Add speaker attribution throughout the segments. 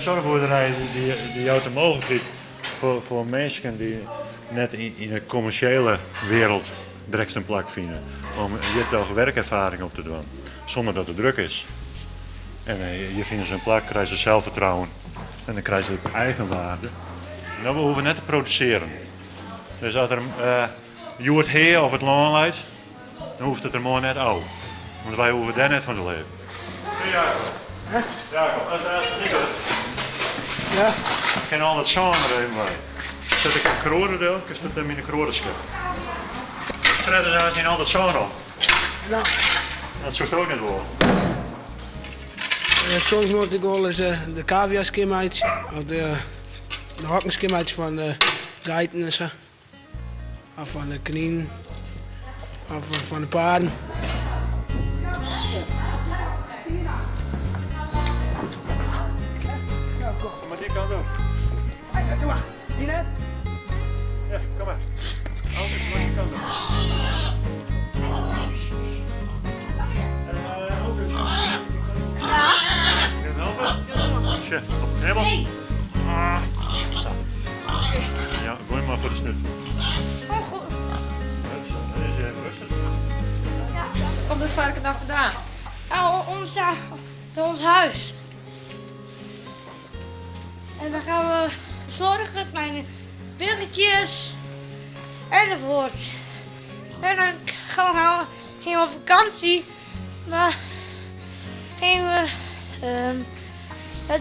Speaker 1: Soarchboerderij dy jout de mooglikheid foar minsken dy't net yn de kommersjele wereld direkt in plak fine, om hjir toch werkerfaring op te dwaan, sûnder dat it druk is. En hjir fine se in plak, krije se selsfertrouwen en dan krije se ek eigenwaarde. No, we hoege net te produsearjen. Dus as der hjoed hea op it lân leit, dan hoecht it der moarn net ôf. Want wy hoege dêr net fan te leven. Jacob, Jacob, as it liket,
Speaker 2: Ja.
Speaker 1: kin al dat sân der even wei. Set ik in kroade del, kinst it yn de kroade skippe. Fret is aanst al dat sân op.
Speaker 2: No.
Speaker 1: Dat soest ek net wolle.
Speaker 2: Soms moat ik wolris de kavia skjinmeitsje of de hokken skjinmeitsje fan de geiten en sa. Of fan de kninen. Of fan de paarden.
Speaker 1: Kom mar dy kant op.
Speaker 2: Ja, doe mar. Dy net?
Speaker 1: Ja, kom mar. Anders mar dy kant op.
Speaker 3: Ja.
Speaker 1: Kun je helpen? Chef, op de knibbel. Ah, zo. Ja, gooi maar voor de snut.
Speaker 3: Oh, goed.
Speaker 1: Dat is even rustig.
Speaker 3: Ja.
Speaker 4: Komt het varken dan vandaan?
Speaker 3: Ja, ons, ons huis. En dan gaan we zorgen, mijn biggetjes enzovoort. En dan gaan we, gingen we op vakantie, maar gingen we,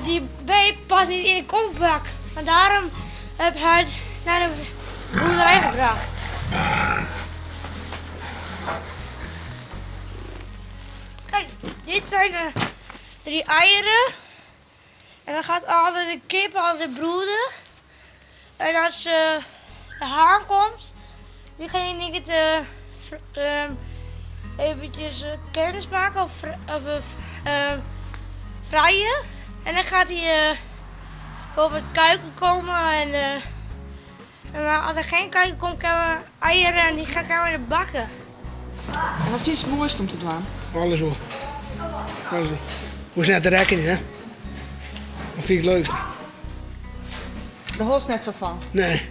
Speaker 3: die baby past niet in de kofferbak. En daarom heb hij het naar de boerderij gebracht. Kijk, dit zijn de 3 eieren. En dan gaat altijd de kip altijd broeden. En als de haan komt, die ging ik het eventjes kennis maken of vrijen. En dan gaat hij op het kuiken komen. En als er geen kuiken komt, krijgen we eieren en die gaan we in de bakken.
Speaker 4: En wat vind je het mooiste om te doen?
Speaker 2: Alles wel. Alles wel. Hoe is net te rekken, hè? Dat vind ik het leukste.
Speaker 4: De host net zo van?
Speaker 2: Nee.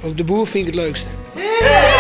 Speaker 2: Op de boer vind ik het leukste.
Speaker 4: Hey!